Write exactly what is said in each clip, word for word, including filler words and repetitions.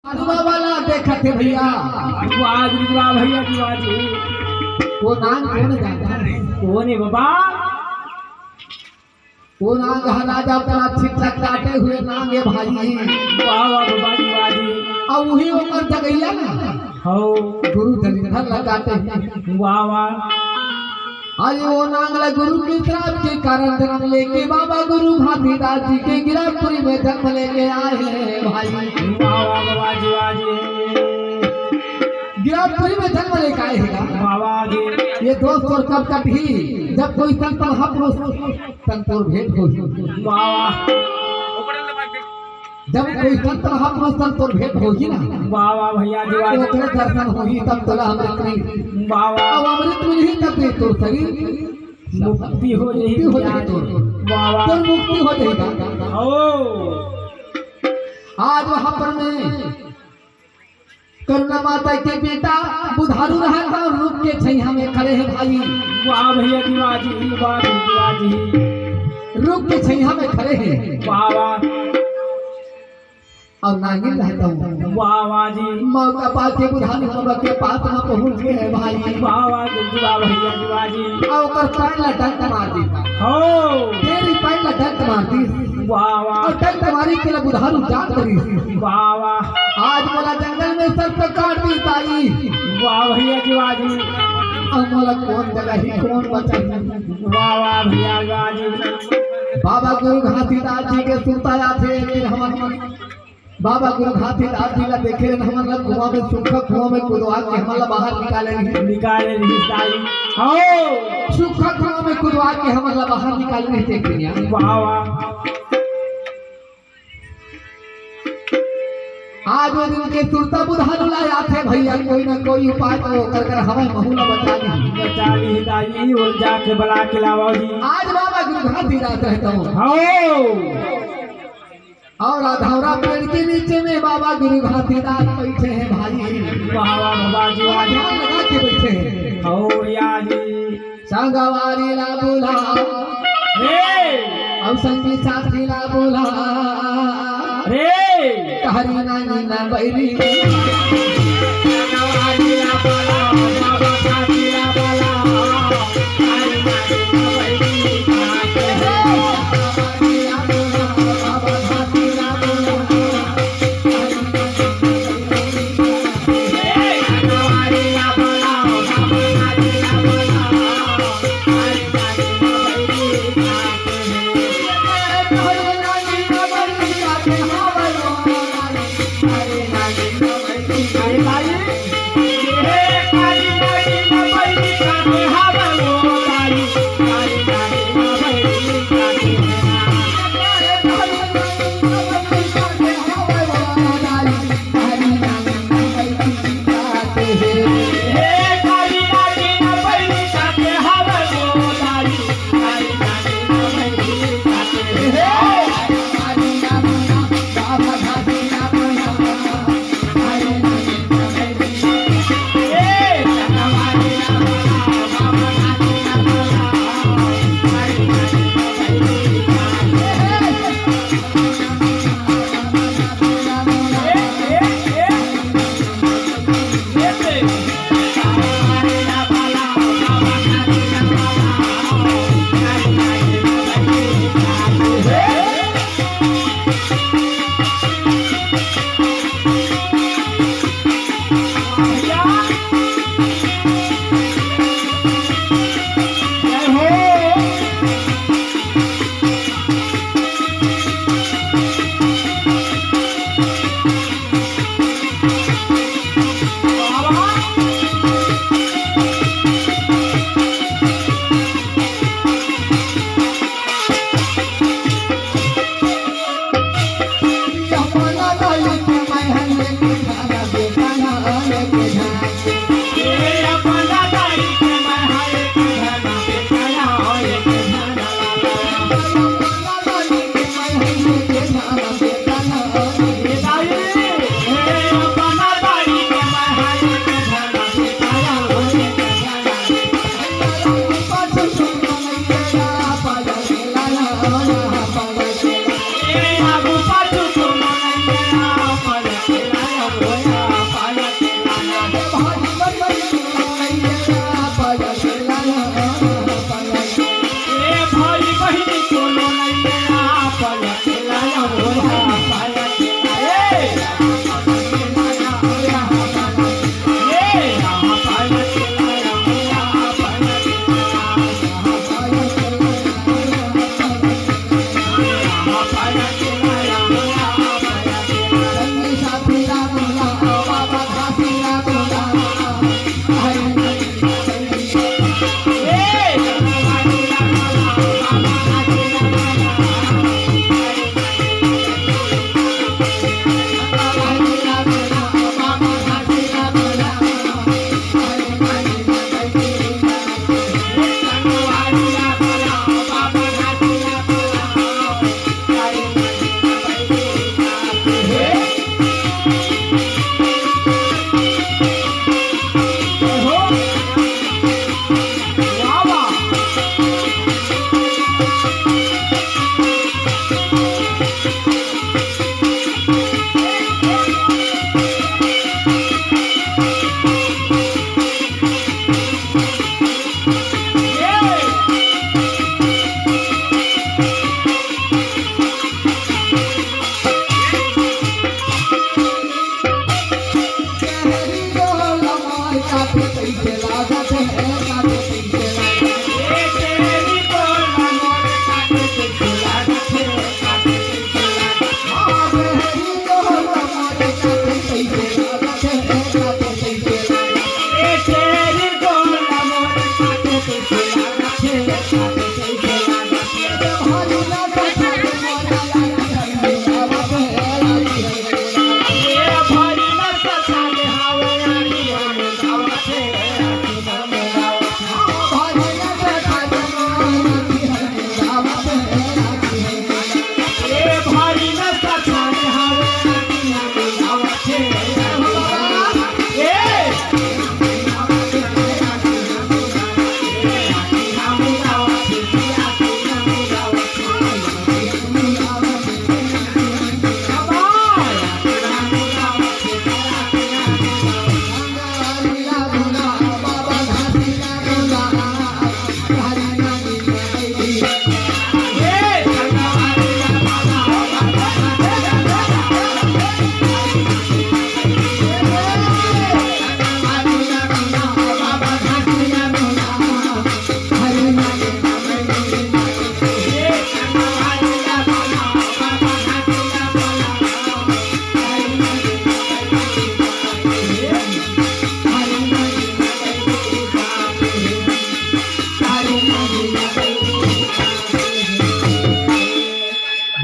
अरुआ वाला देखत हे भैया। वाह जी, वाह भैया जी, वाह जी। वो नांग कोन जानता है? कोन है बाबा? वो नांग ह राजा अपना छिटक काटे हुए नांग है भाई। वाह, वाह, बाबा जी, वाह जी। अउ उही ओकर जगइया ना। हौ। गुरु दलिंदर ल काटे हे। वाह, वाह। अरे वो नांग ल गुरु के श्राप के कारण जन्म लेके बाबा गुरु घासीदास जी के गिरफ्तारी में जन्म लेके आए हे भाई। वाह, वाह, बाबा जी, वाह जी। गिरफ्तारी में जन्म लेके आए हे ना। वाह, वाह जी। ये दोस्त तोर कब कटही, जब कोई संत महापुरुष संग तोर भेंट होही। वाह, वाह। जब कोई संत महापुरुष संग तोर भेंट होही ना, वाह, वाह भैया जी, वाह। ओकरे दर्शन होही, तब तोला अमृत मिलही। वाह, वाह। अब अमृत मिलही, तब ले तोर शरीर मुक्ति हो जाही, मुक्ति हो जाही तोर। वाह, वाह। तोर मुक्ति हो जाही। ओ। आज वहाँ पर मैं करुणा माता के बेटा बुधारू रहत हे अउ रूख के छइहां में खड़े हे भाई। वाह भैया जी, वाह जी, वाह जी, वाह जी। रूख के छइहां में खड़े हे। वाह, वाह। अउ नांगिन रहत हे। वाह, वाह जी। मौका पाके बुधारू बाबा के पास में पहुंच गे हे भाई। वाह, वाह, गुरुजी, वाह भैया जी, वाह जी। अउ ओकर पैर ला डंक मार दिस। हो। तेरी पैर ला डंक मार दिस। वाह, वाह। अउ डंक मारी के ला बुधारू जान करिस। वाह, वाह। आज मोला जंगल में सर्प काट दिस दाई। वाह भैया जी, वाह जी। अब मोला कोन जगह ही कोन बचाही? वाह, वाह भैया, वाह जी। बाबा गुरु घासीदास जी के सुरता आथे, फिर हमन बाबा गुरु घासीदास जी ला देखे रहे, हमन ला कुआं में, सूखा कुआं में कुदवा के हमन ला बाहर निकाले रहिस। निकाले रहिस दाई। हो। सूखा कुआं में कुदवा के हमन ला बाहर निकाले रहिस, देख भैया। वाह, वाह। आज वो दिन के सुरता बुधारू ला आथे भैया, कोई ना कोई उपाय तो ओकर कर हवय, महू ला बचा ली। बचा ली दाई, ओला जाके बला के लावा जी। आज बाबा गुरु घासीदास रहत हे। हो। अउ अधौरा पेड़ के नीचे में बाबा गुरु घासीदास बइठे हे भाई। वाह, वाह, बाबा जी, वाह। ध्यान लगा के बइठे हे। हो या जी। संगवारी ला बुला। रे। अउ संगी साथी ला बुला। रे। कहरी नानी ना बैरी। संगवारी ला बुला, बाबा साथी ला बुला।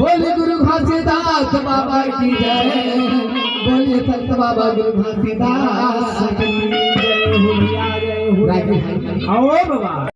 बोलिए गुरु घासीदास बाबा की जय, बोलिए संत बाबा गुरु घासीदास की जय। राजीव भाई। आओ बाबा।